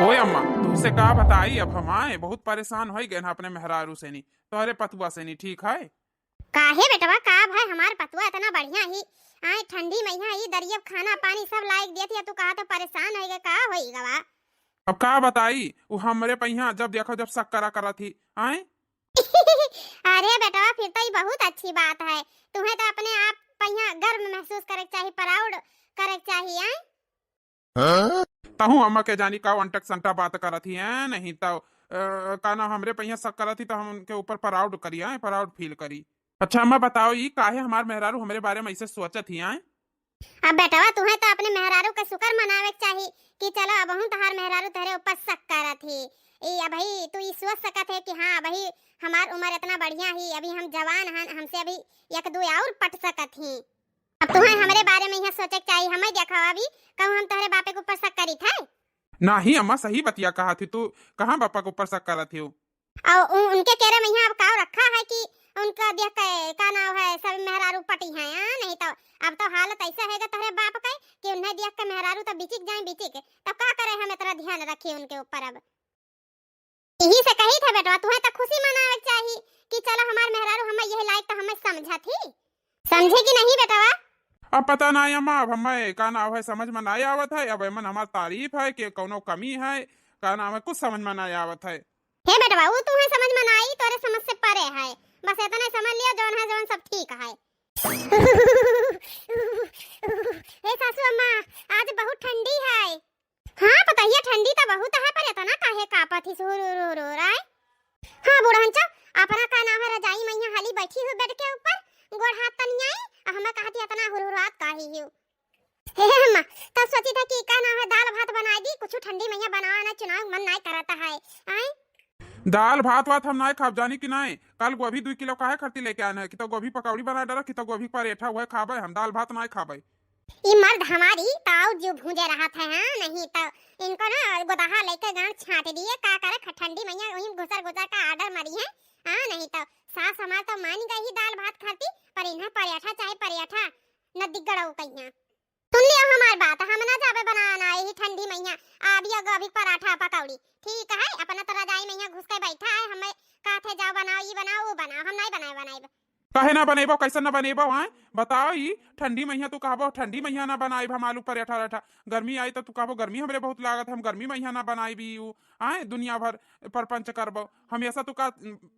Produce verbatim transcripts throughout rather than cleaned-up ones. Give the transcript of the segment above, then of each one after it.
ओए अम्मा, तुमसे का बताई, अब हम आए बहुत परेशान होइ गए हैं अपने मेहरारू से नी, तोहरे पतुआ से नी, ठीक है? काहे बेटवा, का भाई, हमार पतुआ इतना बढ़िया ही, आए ठंडी महिया ही दरियब खाना पानी सब लाइक दिया थी, तू कहा तो परेशान होइ गए, का होई गवा? अब का बताई, वो हमरे पहिया जब देखो जब शक करा करत ही, आए। अरे बेटवा, फिर तो ये बहुत अच्छी बात है, तुम्हें तो अपने आप पहिया गर्व महसूस करे के चाही, proud करे के चाही, आए। तहूँ अम्मा के जानी का अंटक संटा बात करत ही हैं, नहीं तो, अ, का नाम, हमरे पहिया शक करत ही तो हम उनके ऊपर proud करी, आए, proud feel करी। अच्छा अम्मा बताओ, ई काहे हमार मेहरारू हमरे बारे में ऐसे सोचत ही, आए? अब बेटवा, तुहें तो अपने मेहरारू के शुक्र मनावे के चाही कि चलो, अबहूँ तहार मेहरारू तोहरे ऊपर शक करत ही। ई अबही तू ई सोच सकत है कि हाँ, अबही हमार उम्र इतना बढ़िया ही, अभी हम जवान हन, हमसे अभी एक दू और पट सकत ही। अब तुहें हमरे बारे में यहाँ सोचे के चाही, हमें देखा अभी कहूँ हम तोहरे बापे के ऊपर शक करित है? नाही अम्मा, सही बतिया कहा थी तू, कहाँ बापा के ऊपर शक करत ही? और उ-, उनके केरे में यहाँ अब काव रखा है कि उनका देख के का नाव है सब मेहरारू पटी हैं, हाँ? नहीं तो अब तो हालत ऐसा है तोहरे बाप के कि उन्हें देख के मेहरारू तो बिचिक जाए बिचिक, तो का करे हम इतना ध्यान रखी उनके ऊपर अब। यही से कही था बेटवा, तुहें तो खुशी मनावे के चाही कि चलो हमार मेहरारू हमें यही लायक तो हमें समझा थी, समझे कि नहीं बेटवा? अब पता ना अम्मा, अब हमें का नाव है समझ में नहीं आवत है, अब एमन हमार तारीफ है कि कौनो कमी है, का नाव है, कुछ समझ में नहीं आवत है। हे बेटवा, वो तुहें समझ में ना आई, तोरे समझ से परे है। बस इतना समझ लियो, जौन है जौन सब ठीक है। हे सासू अम्मा, आज बहुत ठंडी है। हाँ पतहिया, ठंडी तो बहुत है, पर इतना काहे कांपत ही सुर उर उर उर आए? हाँ बूढ़न चा, अपना का नाम है रजाई मैया हाली बैठी हो बेड के ऊपर, गोड़ हाथ तनियाई, आ हमें कहती इतना हुरहुरात काहे हो? हे अम्मा, तब सोची था कि का नाम है दाल भात बनाई दी, कुछ ठंडी मैया बनावा ना, चुनाव मन नाई करता है। आए? दाल भात वात हम नाई खाब, जानी कि नाई? कल गोभी दुई किलो काहे खातिर लेके आए हैं कि तो गोभी पकौड़ी बना डरा कि तो गोभी परेठा हुए खाबे, हम दाल भात नाई खाबे। ई मर्द हमारी ताऊ जो भूंजे रहत है, हाँ, नहीं तो इनको ना गोदहा लेके गांड छांट दिए, का करे ख-, ठंडी मैया वहीं घुसर घुसर का order मरी है, हाँ, नहीं तो सास हमार तो मान गई ही दाल भात खाती, पर इन्हें परेठा चाहे परेठा न दिगड़ो कहिया। सुन लियो हमार बात, हम ना जाबे बनाना यही ठंडी मैया, आबिया गोभी पराठा पकौड़ी, ठीक है, अपना तो रजाई मैया घुस के बैठा है, हमें कहते जाओ बनाओ, ई बनाओ, वो बनाओ, हम नहीं बनाए बनाए। काहे ना बनेबो, कैसे ना बनेबो, हाँ? बताओ, ई ठंडी मैया तू कहबो, ठंडी मैया ना बनाइब हम आलू पराठा राठा। गर्मी आई तो तू कहबो, गर्मी हमरे बहुत लागत है, हम गर्मी मैया ना बनाइब ई ऊ, हाँ? दुनिया भर परपंच करबो। हमेशा तू का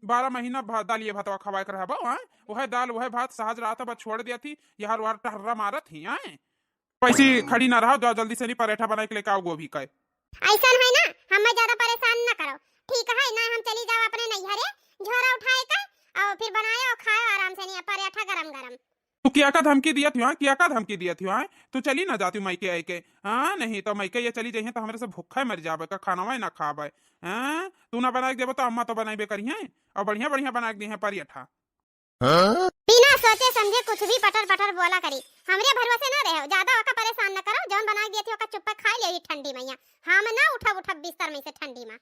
बारह महीना भा-, दालिये भातवा खवाए के रहबो, हाँ? वह दाल, वह भात, सहज रहत बा, छोड़ दिया थी, यार वार टहर्रा मारत ही, हाँ? पैसी खड़ी ना रहो, जाओ जल्दी से नहीं पराठा बनाए के लेके आओ गोभी का। ऐसन है ना, हमें ज्यादा परेशान ना करो, ठीक है ना? हम चली जाओ अपने नैहरे, झोरा उठाए के और फिर बनाए और खाए आराम से, नहीं पराठा गरम गरम। तू क्या का धमकी दिया थी, हाँ? क्या का धमकी दिया थी, हाँ? तू चली ना जाती मायके आए के, हाँ? नहीं तो मायके ये चली जाइए तो हमरे से भूखा मर जाबे का, खाना ना खाबे, हाँ? तू ना बना के देबो तो अम्मा तो बनाइबे करी हैं और बढ़िया बढ़िया बना के दी हैं पराठा। हाँ? बिना सोचे समझे कुछ भी पटर पटर बोला करी। हमरे भरोसे ना रहो, ज्यादा ओका परेशान न करो, जौन बना के दिए थे ओका चुप्पे खा लियो ई ठंडी मैया। हम ना उठब उठब बिस्तर में से ठंडी में।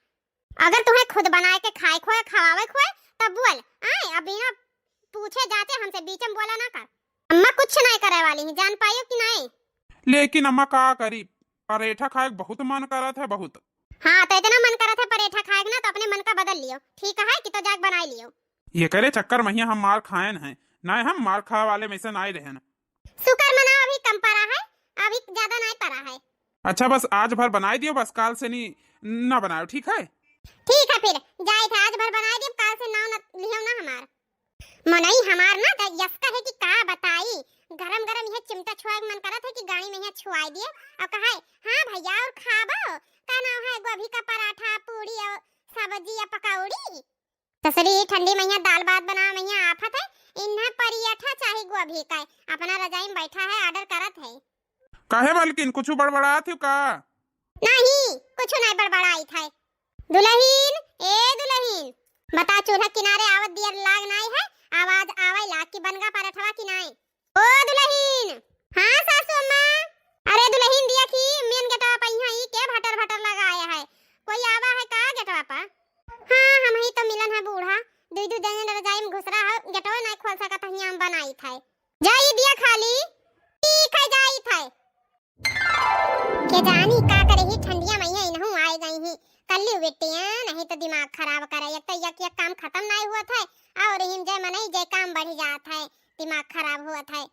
अगर तुम्हें खुद बनाए के खाए खोए, खवावे खोए, तब बोल। आए, अब बिना पूछे जाचे हमसे बीच में बोला ना कर। अम्मा कुछ नहीं करे वाली है, जान पायो कि नहीं? लेकिन अम्मा का करी, परेठा खाए के बहुत मन करत है, बहुत। हाँ, तो इतना मन करत है परेठा खाए के ना, तो अपने मन का बदल लियो, ठीक है कि तो जाके बनाए लियो। ये करे चक्कर महिया हम मार खाएन हैं, ना हम मार खाए वाले में से नाई रहन। शुक्र मनाओ अभी कम परा है, अभी ज्यादा नाई परा है। अच्छा बस आज भर बनाए दियो, बस काल से नी ना बनाओ, ठीक है? ठीक है फिर, जाए थे आज भर बनाए दियो, काल से नाव न लियो ना हमार। मनई हमार ना त यस कहे कि का बताई, गरम गरम यह चिमटा छुआए के मन करत है कि गाड़ी में यहाँ छुआए दिए और कहे, "हाँ भैया और खाबो?" का नाम है गोभी का पराठा, पूड़ी और सब्जी या पकौड़ी। ससुरी ठंडी मैया दाल भात बना मैया आफत है, इन्हा पराठा चाही गोभी का, अपना रजाई में बैठा है, order करत है। काहे मलकिन, कुछ बड़बड़ात हो का? नहीं, कुछ नहीं बड़बड़ाइत है। दुलहिन, ए दुलहिन, बता चूल्हा किनारे आवत दियर लाग नाई है, आवाज आवे लाग कि बनगा पराठवा कि नाई। ओ दुलहिन। हाँ सासू अम्मा। अरे दुलहिन दिया कि मेन गेटवा पे यहाँ ई के भटर भटर लगाया है, कोई आवा है का गेटवा पे? हाँ हम ही तो मिलन है बूढ़ा, दुई दुई दिन रजाई में घुसरा है, गेटवा नहीं खोल सकत है, यहाँ बनाई था। जाई दिया खाली। ठीक है जाई था। के जानी का करे ही ठंडिया मैया इनहू आए गई ही। लियो बिटिया, नहीं तो दिमाग खराब करे। एक तो एक, एक काम खतम नाहीं होत है, और हिम जय मनई जय काम बढ़ी जात है, दिमाग खराब होत है।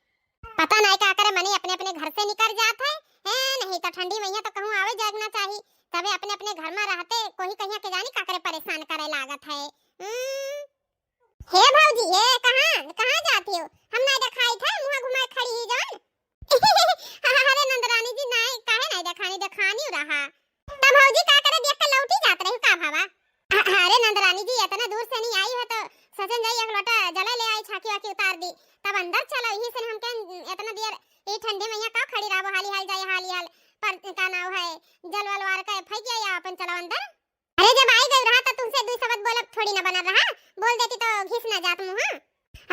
पता नाहीं का करे, मनई अपने अपने घर से निकर जात है। ए, नहीं तो ठंडी मइया तो कहूँ आवे जाए ना चाही, तबे अपने अपने घर मा रहते कोही कहिया के जानी का करे परेशान करे लागत है। हम्म। हे भौजी, हे कहाँ, कहाँ जाती हो? हम नाहीं देखाई थे, मुँह घुमाए खड़ी ही जान। अरे नंदरानी जी, नाहीं, काहे नाहीं देखानी, देखानी रहा। तब भौजी का करे, देख के लौटी जात रही का भावा? अ-, अरे नंदरानी जी, इतना दूर से नहीं आई है तो सोचन जाई एक लोटा जला ले आई, छाकी वाकी उतार दी, तब अंदर चलो। यही से हमके इतना देर ये ठंडी मइया का खड़ी रहो, हाली हाल जाए, हाली हाल पर का नाव है, जल वल वार के फेंक आई, अपन चलो अंदर। अरे जब आई गई रहा तो तुमसे दुई शब्द बोलब थोड़ी ना बना रहा, बोल देती तो घिस ना जात मुँह।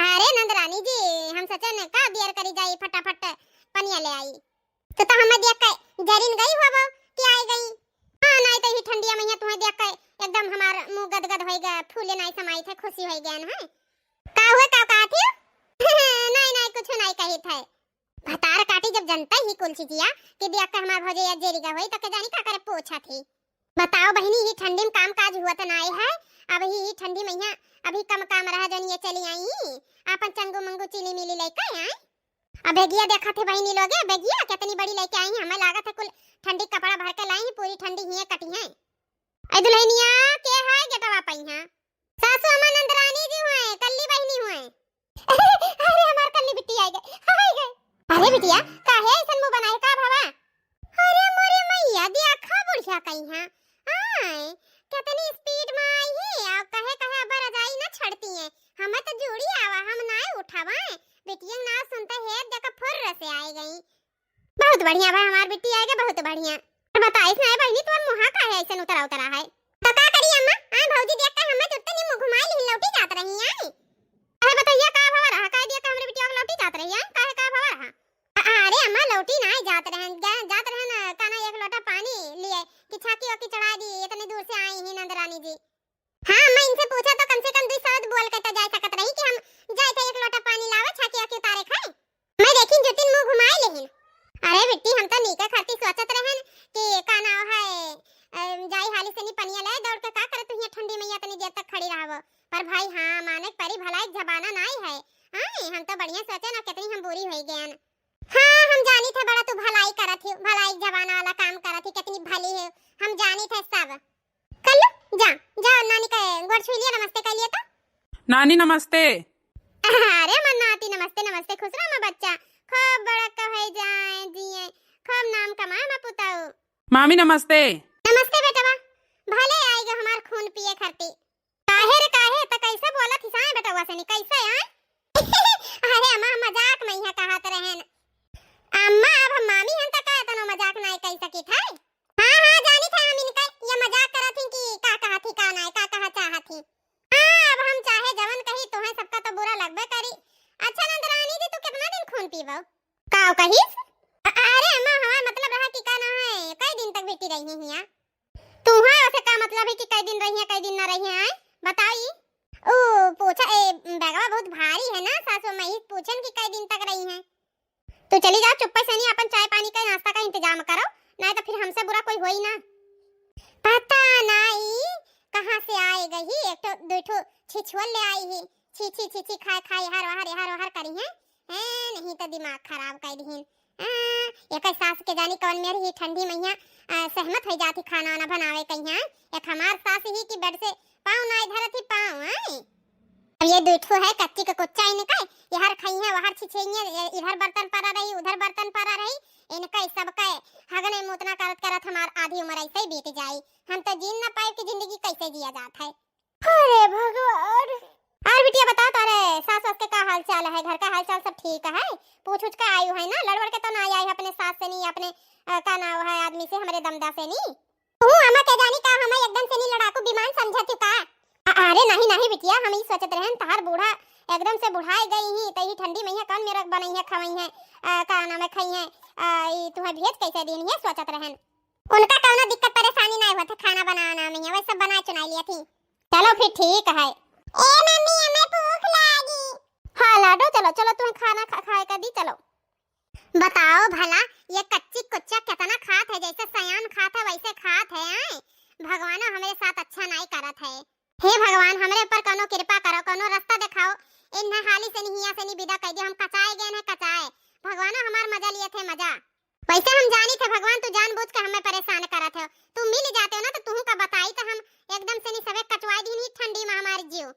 अरे नंदरानी जी, हम सोचन का देर करी जाई, फटाफट पनिया ले आई। तो, तो हमें देख के जरिन गई होबो कि आई गई। हाँ, नाहीं तो ही ठंडिया मइया तुम्हें देख के एकदम हमार मुँह गदगद होई गया, फूले नाहीं समाई थे, खुशी होई गया है। का हुआ, का कहा थी? नाहीं, नाहीं, कुछ नाहीं कही थे। भतार काटी जब जनता ही कुल चीजिया कि देख के हमार भौजैया जेरी गा होई, तो के जानी का करे पोछा थी। बताओ बहिनी, ही ठंडी में काम काज हुआ तो नाहीं है। अब ही, ही ठंडी मइया अभी कम काम रहा, जौन ये चली आई, आपन चंगू मंगू चीनी मिली लेके आई। अब बेगिया देखा थे बहिनी लोगे, बेगिया कितनी बड़ी लेके आई हैं, हमें लागत है कुल ठंडी कपड़ा भर के लाई हैं, पूरी ठंडी हिये कटी हैं। ए दुल्हनिया, के है गेटवा पई हैं? सासू अम्मा नंदरानी जी हुए, कल्ली बहिनी हुए। अरे हमार कल्ली बिट्टी आई गए, आई गए। अरे बिटिया, काहे ऐसन मुँह बनाए का भवा? अरे मोरे मइया, देखा बुढ़िया कई हैं। आय, कितनी speed में आई है, और कहे कहे अब रजाई ना छड़ती हैं। हमें तो जूड़ी आवा, हम नाहीं उठावा। बिटिया ना सुनते है, देखा फुर्र से आई गई। बहुत बढ़िया भाई, हमार बिट्टी आई गए, बहुत बढ़िया। और बताइस ना बहिनी, तुम्हार मुँह काहे ऐसन उतरा उतरा है? तो का करी अम्मा, आय भौजी देख के हमें तुरते नहीं मुँह घुमाई लिहिन लौटी जात रही आई। अरे बतैया का भवा रहा, कह दिया कि हमरे बिटिया के लौटी जात रही आई, काहे का भवा रहा? अ-, अरे अम्मा, लौटी नाहीं जात रहन, जा-, जात रहन, का ना एक लोटा पानी लिए कि छाकी ओकी चढ़ा दी, इतनी दूर से आई ही नंदरानी जी। हाँ अम्मा, इनसे पूछा तो कम से कम दुई शब्द बोल के तो जा सकत रही कि हम जाए थे एक लोटा पानी लावे, छाकी ओकी उतारे खाए। मैं देखिन जुतिन मुँह घुमाए लेहिन। अरे बिट्टी, हम तो नीके खातिर सोचत रहन कि का नाव है, अ, जाई हाली से नी पनिया ले, दौड़ के का करत हुई ठंडी मइया इतनी देर तक खड़ी रहबो। पर भाई हाँ, माने के परी भलाई के जमाना नाहीं है। हाँ, हम तो बढ़िया सोचे ना, कितनी हम बुरी होई गयन। हाँ, हम जानी थे बड़ा तू भलाई करत ही, भलाई के जमाना वाला काम करत ही, कितनी भली है, हम जानी थे सब। कल्लू, जा, जा नानी के गोड़ छुई लिया, नमस्ते कर लिया तो। नानी नमस्ते। अरे मन नाती नमस्ते, नमस्ते, खुश रह मा बच्चा, खूब बड़ा कहे जाए जिए, खूब नाम कमाए मा पुताऊ। मामी नमस्ते। नमस्ते बेटवा, भले आई गो हमार खून पिए खरती। काहे रे काहे, त कैसे बोलत हिस आय बेटवा से नी, कैसे आय? अरे अम्मा, हम मजाक में यहाँ कहत रहन। अम्मा, अब हम मामी हन त का तनो मजाक नाय कह सकित है? हाँ, हाँ, जानित है हम इनका, ये मजाक करत ही कि का कहत ही, का नाय, का कहा चाहत ही। हाँ, अब हम चाहे जवन कही, तोहे सबका तो बुरा लगबे करी। अच्छा नंदरानी जी, तू कितना दिन खून पीबो? का कहिस? अ-, अरे अम्मा, हमार मतलब रहा कि का ना है, कई दिन तक बेटी रही हिया? तुहा ओसे का मतलब है कि कई दिन रही है, कई दिन ना रही है, आय? बताई। ओ, पूछा, ए, बैगवा बहुत भारी है ना, सासू माई पूछन कि कई दिन तक रही है। तू चली जा, चुप्पे से नी अपन चाय पानी का नाश्ता का इंतजाम करो, नाय तो फिर हमसे बुरा कोई होई ना। पता नाई कहाँ से आए गई, एक ठो, दो ठो छिछुअल ले आई ही, छी, छी, छी, छी, खाए, खाए, हर वहर, हर वहर करी हैं। हैं, नहीं तो दिमाग खराब कर दिहिन। आ, एकर सास के जानी कौन मेर ही ठंडी मइया, आ, सहमत हो जाती खाना वाना बनावे कहिया। एक हमार सास ही कि बेड से पाँव ना इधर थी पाँव, आए। अब ये दो ठो है कच्ची के कुच्चा इनका, इधर खाई है, वहर छिछेंगे, ये इधर बर्तन पड़ा रही, उधर बर्तन पड़ा रही, इनका इस सब का हगने मुतना करत करत हमार आधी उम्र ऐसे ही बीत जाई। हम तो जीन ना पाए कि जिंदगी कैसे जिया जात है। अरे भगवान। और बिटिया बता, तारे सास वास के का हाल चाल है, घर का हाल चाल सब ठीक है? पूछ उछ के आयु है ना, लड़वड़ के तो ना आई है अपने सास से नी, अपने, अ, का नाव है आदमी से, हमरे दमदा से नी। तू अम्मा के जानी का हमें एकदम से नी लड़ाकू विमान समझत ही का? अ-, अरे नहीं नहीं बिटिया, हम ई सोचत रहन तहार बूढ़ा एकदम से बुढ़ाए गई ही, त ई ठंडी मइया कौन मेरक बनई है, खवई है, अ, का नाम है, खई है, अ, ई तुम्हें भेज कैसे दिन ये सोचत रहन। उनका कौनो दिक्कत परेशानी नहीं होत है खाना बनाना में, वही सब बना चुनाई लिया थी। चलो फिर ठीक है। ए मम्मी, हमें भूख लागी। हाँ लाडो, चलो चलो, तुम्हें खाना खा, खाए का दी, चलो। बताओ भला, ये कच्ची कुच्चा कितना खात है, जैसे सयान खात है वैसे खात है, आए? भगवानो हमरे साथ अच्छा नाई करत है। हे भगवान, हमरे ऊपर कौनो कृपा करो, कौनो रास्ता देखाओ। इन्हें हाली से नहीं, हियाँ से नहीं विदा कर दियो, हम कचाए गए हैं, कचाए। भगवानो हमार मजा लिए थे, मजा। वैसे हम जानी थे भगवान, तू जानबूझ के हमें परेशान करत हो। तू मिल जाते हो ना तो तुहू का बताई तो हम एकदम से नहीं सबे कचवाई दी नहीं ठंडी में हमार जीव।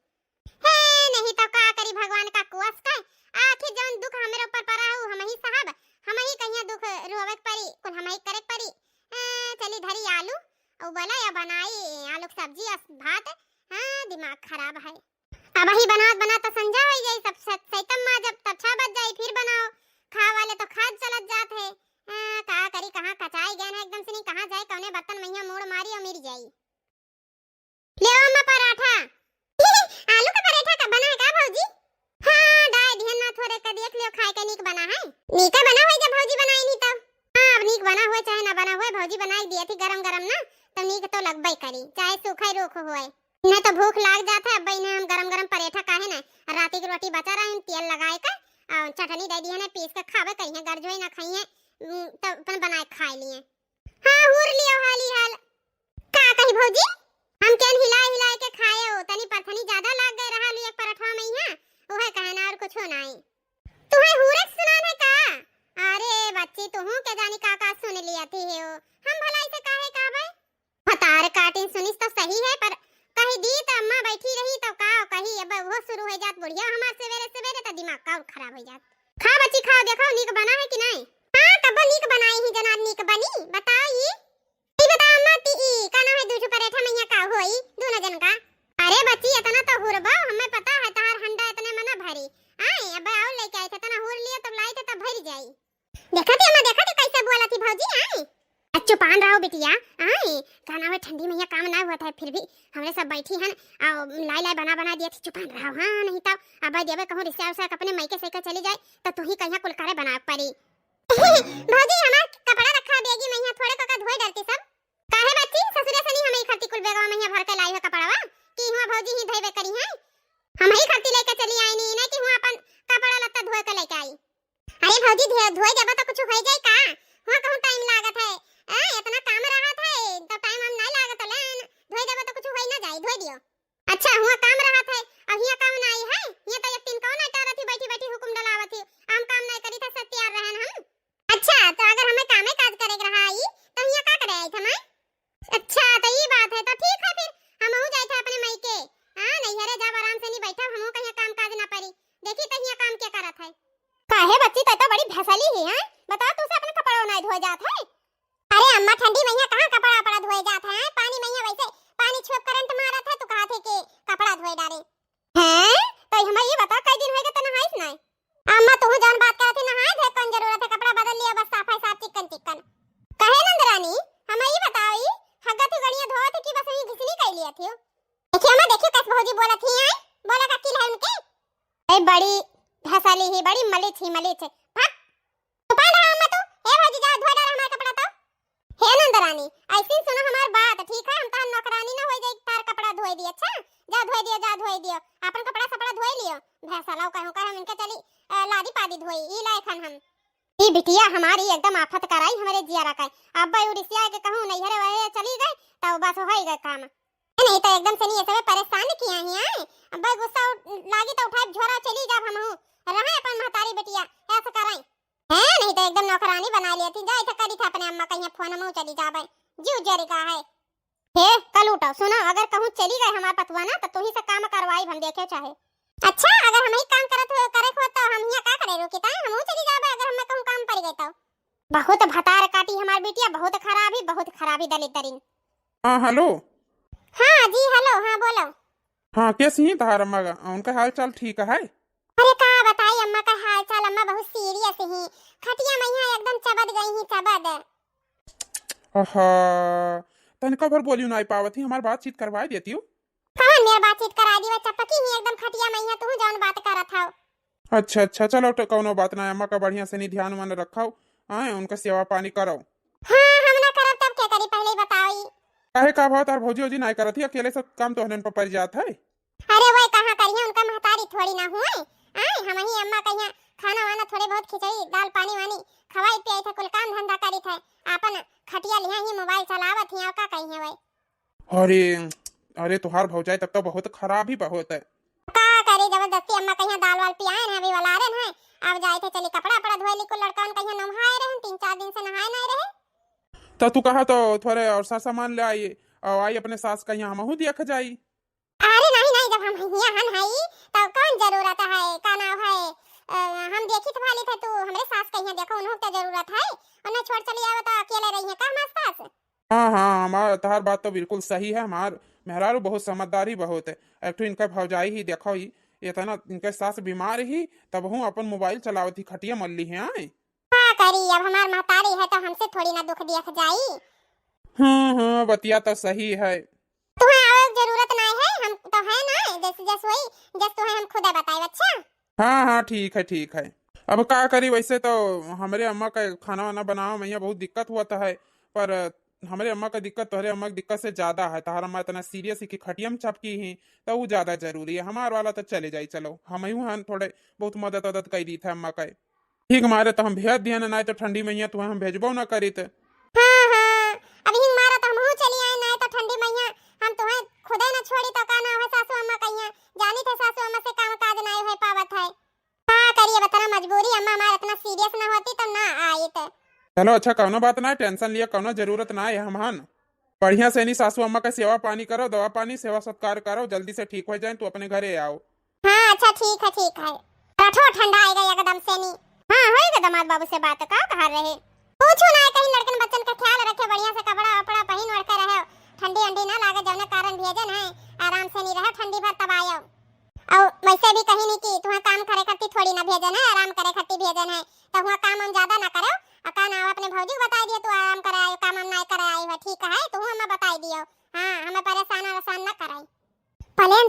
हे, नहीं तो का करी भगवान का कुआस का। आखिर जौन दुख हमरे ऊपर पड़ा हो, हम ही साहब, हम ही कहिया दुख रोवे के पड़ी, कुल हम ही करे के पड़ी। ए, चली धरी आलू, उबला या बनाई आलू के सब्जी अस भात। हाँ, दिमाग खराब है। अब ही बनात बनात तो संझा हो गई, सब स-, सैतम माँ जब तब छह बज जाई, फिर बनाओ। खाए वाले तो खाद चलत जात है। हाँ, का करी, कहाँ कचाई गए ना एकदम से नहीं, कहाँ जाए, कौने बर्तन में यहाँ मूड़ मारी और मिर जाई। ले आओ अम्मा पराठा। आलू का पराठा का बना है का भौजी? हाँ, डाय दिहन ना, थोड़े का देख लियो, खाए के नीक बना है। नीका बना होई जब भौजी बनाई नहीं तब। हाँ, अब नीक बना हुए चाहे ना बना हुए, भौजी बनाई दिया थी गरम गरम ना, तो नीक तो लगबे करी, चाहे सूखा ही रोख हुए। इन्हें तो भूख लाग जात है, अब इन्हें हम गरम गरम पराठा काहे ना, राती की रोटी बचा रहे हैं, तेल लगाए का और चटनी दे दिए ना, पीस के खावे करिए, गरजोई ना खाइए, उम, तब अपन बनाए खा लिए। हाँ, हूर लियो हाली हाल। का कही भौजी? हम केन हिलाए हिलाए के खाए हो, तनी परथनी ज्यादा लाग गए रहा, लियो एक पराठा में यहाँ, उहे कहना और कुछ नाई। तुहे हूरे के सुनान है का? अरे बच्ची, तुहू के जानी का का सुन लिया थी हो, हम भलाई से काहे कहबे? भतार काटिन सुनिस तो सही है, पर कही दी तो अम्मा बैठी रही तो का कही, अब वो शुरू हो जात बुढ़िया हमार सवेरे सवेरे तो दिमाग का और खराब हो जात। खा बच्ची खाओ, देखो नीक बना है कि नहीं? हाँ, कबो नीक बनाई ही जनाब, नीक बनी। बताओ ई। ई बताओ अम्मा, ती ई का नाम है, दू ठो पराठा में यहाँ का होई दोनों जन का? अरे बच्ची, इतना तो हुरबो, हमें पता है तहार हंडा इतने में ना भरी। आए, अब और लेके आए थे, इतना हुर लियो तब लाई थे तब भर जाई। देखा थी अम्मा, देखा थी कैसे बोला थी भौजी, आए। अब चुपान रहो बिटिया, आए, का नाम है, ठंडी में यहाँ काम ना हुआ था, फिर भी हमरे सब बैठी हन, आ लाई लाई बना बना दिया थी, चुपान रहो, हाँ, नहीं तो अब देवे कहूँ रिश्ता उसा अपने मायके से के चली जाए, तो तू ही कहीं कुल करे बना पड़ी। भौजी, हमार कपड़ा रखा बेगी में, यहाँ थोड़े को का धोए डरती सब। काहे बच्ची, ससुरे से नहीं हम ही खरती कुल बेगवा में यहाँ भर के लाई हो कपड़वा, कि हुआ भौजी ही धोएबे करी हैं। हम ही खरती लेके चली आई नहीं, नहीं कि हुआ अपन कपड़ा लत्ता धोए के लेके आई। अरे भौजी, धो-, धोए देबो तो कुछ हो जाए का? हुआ कहूँ टाइम लागत है, ए, इतना काम रहत है, तो टाइम हम नहीं लागत, लेन धोए देबो तो कुछ हो ही ना जाए, धोए दियो। अच्छा, हुआ काम रहत है, अब हिया काम ना आई है? हिया तो एक दिन कौन अटारत ही, बैठी बैठी हुकुम डलावत ही, हम काम नहीं करी था, सब तैयार रहन हम। अच्छा, तो अगर हमें कामे काज करे के रहा आई, तो हिया का करे आई था मैं? अच्छा, तो ई बात है, तो ठीक है फिर, हमहू जाए थे अपने मायके। हाँ, नैहरे जाब आराम से नहीं बैठा, हमहू कहीं काम काज ना पड़ी। देखी तो हिया काम क्या करत है। काहे बच्ची, तो, तो बड़ी भसली ही है, बताओ तुझसे अपना कपड़ा नहीं धोए जात है। अरे अम्मा, ठंडी में यहाँ कहाँ कपड़ा वपड़ा धोए जात है? पानी में यहाँ वैसे पानी छुप करंट मारत है, तू कहा थे कि कपड़ा धोए डारे। हैं? तो हमें ये बता, कई दिन होएगा तो नहाइस नहीं? अम्मा, तू जौन बात करत ही, नहाए धोए कौन जरूरत है? कपड़ा बदल लिया बस, साफ है साफ, चिकन चिकन। कहे नंदरानी, हमें ये बताओ, ई हग्गा थी गड़िया धोवत है कि बस वही घिसनी कर लिया थी? देखिए अम्मा, देखिए कैसे भौजी बोलत ही, हैं? बोला का किल है उनके? ए, बड़ी भसली ही, बड़ी मलिच ही, मलिच है। भाग। चुपा रहा अम्मा तू। ए भौजी, जा धोए डाल हमार कपड़ा तो। हे नंदरानी, ऐसी सुनो हमार बात, ठीक है? हम तहार नौकरानी ना होई जाई, तार कपड़ा धोए दी, अच्छा? जा धोए दियो, जा धोए दियो, अपन कपड़ा सपड़ा धोए लियो। भैंसलाओ कहूँ का हम इनके चली, अ, लादी पादी धोई, ई लायक हन हम। ई बिटिया हमारी एकदम आफत कराई हमरे जियारा का। अब भाई उड़ीसिया के कहूँ नैहरे वहे चली गए, तब बस हो ही गए काम। ए, नहीं तो एकदम से नहीं, ऐसे में परेशान किया ही आए। अब भाई गुस्सा उठ-, लागी तो उठाए झोरा चली जाब हमहू। रहे अपन महतारी बिटिया, ऐसे कराई। हैं, नहीं तो एकदम नौकरानी बना लिया थी। जा, इधर करी था अपने अम्मा कहीं फोन, हम चली जाबे। जीव जरी का है। हे, कल उठो, सुनो, अगर कहूँ चली गए हमार पतुआ ना, तो तुही से काम करवाई हम, देखे चाहे। अच्छा, अगर हम ही काम करत हो, करे को, तो हम हियाँ का करे रुकी? ताई, हमहू चली जाबे, अगर हमें कहूँ काम पड़ गए तो। बहुत भतार काटी हमार बिटिया, बहुत खराबी, बहुत खराबी दलित दरिन। हाँ, हेलो। हाँ जी, हेलो, हाँ, बोलो। हाँ, कैसी हैं तहार अम्मा का? उनका हाल चाल ठीक है? अरे का बताई अम्मा का हाल चाल, अम्मा बहुत सीरियस ही। खटिया में यहाँ एकदम चबद गई ही, चबद। आहा, तनिका भर बोलियो ना पावत ही, हमार बातचीत करवाए देती हो। कौन मेर बातचीत करा दी, वो चपकी ही एकदम खटिया में यहाँ, तू जौन बात करत हौ। अच्छा, अच्छा, चलो, तो कौनो बात ना, अम्मा का बढ़िया से नहीं ध्यान वान रखो, आए, उनका सेवा पानी करो। हाँ, हम ना करब तब के करी, पहले ही बताओ ई। काहे का भाव तार भौजी वौजी नाय करत ही, अकेले सब काम तो हनन पर पड़ जात है। अरे वह कहाँ करिए, उनका महतारी थोड़ी ना हुए। आए, हम ही अम्मा कहिया खाना वाना थोड़े बहुत खिचड़ी, दाल पानी वानी खवाई पियाई थे, कुल काम धंधा करी थे, आपन खटिया लिया ही मोबाइल चलावत ही, और का कहिए वह। अरे, अरे, तुहार भौजाई तब तो बहुत खराब ही बहुत है। का करी, जबरदस्ती अम्मा कहिया दाल वाल पियाए हैं, अभी वलारे हैं। अब जाए थे, चली कपड़ा, कपड़ा धोए ली, कुल लड़कन कहिया नहाए रहे, तीन चार दिन से नहाए नहीं रहे। तो तू कहा तो थोड़े और सा सामान ले आई, और आई अपने सास कहिया, हमहू देख जाई। अरे नहीं, नहीं, जब हम हियाँ हन हई, तो कौन जरूरत है, का नाम है, अ, हम देखी तो भाली थे, तू हमरे सास कहिया देखो, उन्हों के जरूरत है, उन्हें छोड़ चली आवे तो अकेले रही है का हमार सास? हाँ, हाँ, हमार, तहार बात तो बिल्कुल सही है। हमार मेहरारू बहुत समझदार ही बहुत है। एक ठो इनका भौजाई ही देखो ही, इतना इनके सास बीमार ही, तब हूँ अपन मोबाइल चलावत ही, खटिया मल्ली है, आए। का करी, अब हमार महतारी है तो हमसे थोड़ी ना दुख दियत जाई। हाँ, हाँ, बतिया तो सही है। तुहें आवे के जरूरत नाय है, हम तो है ना, जैसे जस होई, जस तुहें हम खुदे बताई, अच्छा? हाँ, हाँ, ठीक है, ठीक है। अब का करी, वैसे तो हमरे अम्मा का खाना वाना बनावे में यहाँ बहुत दिक्कत हुआ है, पर हमरे अम्मा का दिक्कत तोहरे अम्मा की दिक्कत से ज्यादा है। तहार अम्मा इतना सीरियस है कि खटिया में चपकी ही, तो वो ज्यादा जरूरी है। हमार वाला तो चले जाई, चलो, हम यूं हन थोड़े बहुत मदद वदद कर दी थे अम्मा का। ठीक मारे तो हम भेज दिया ना, नहीं तो ठंडी मैया तुहें हम भेजबो ना करीत। हाँ, हाँ, अब हिंग मारा तो हमहू चली आए, नहीं तो ठंडी मैया हम तुहें खुदे ना छोड़ी तो का ना हो सासू अम्मा कहिया, जानी थे सासू अम्मा से काम काज नहीं हो पावत है। का करी, अब इतना मजबूरी, अम्मा हमार इतना सीरियस ना होती तो ना आइत। चलो अच्छा, कौनो बात ना, टेंशन लिया कौनो जरूरत ना है, हम हन। बढ़िया से नहीं सासू अम्मा का सेवा पानी करो, दवा पानी, सेवा सत्कार करो, जल्दी से ठीक हो जाए, तू अपने घरे आओ। हाँ, अच्छा, ठीक है, ठीक है। रठो ठंडा आएगा एकदम से नी। हाँ, होएगा दामाद बाबू से बात, का कहा रहे? पूछो ना, कहीं लड़कन बच्चन का ख्याल रखे, बढ़िया से कपड़ा वपड़ा पहन ओढ़ के रहे, ठंडी अंडी ना लागे, जौने कारण भेजन है, आराम से नी रहे, ठंडी भर तब आयो। और वैसे भी कहीं नहीं कि तुहें काम करे खातिर थोड़ी ना भेजन है, आराम करे खातिर भेजन है, तो हुआ काम हम ज्यादा ना करो, और का ना अपने भौजी को बताई दियो, तू आराम करे आयो, काम हम ना करे आयो है, ठीक है, तू हमें बताई दियो। हाँ, हमें परेशान वरेशान ना कराई। प्लेन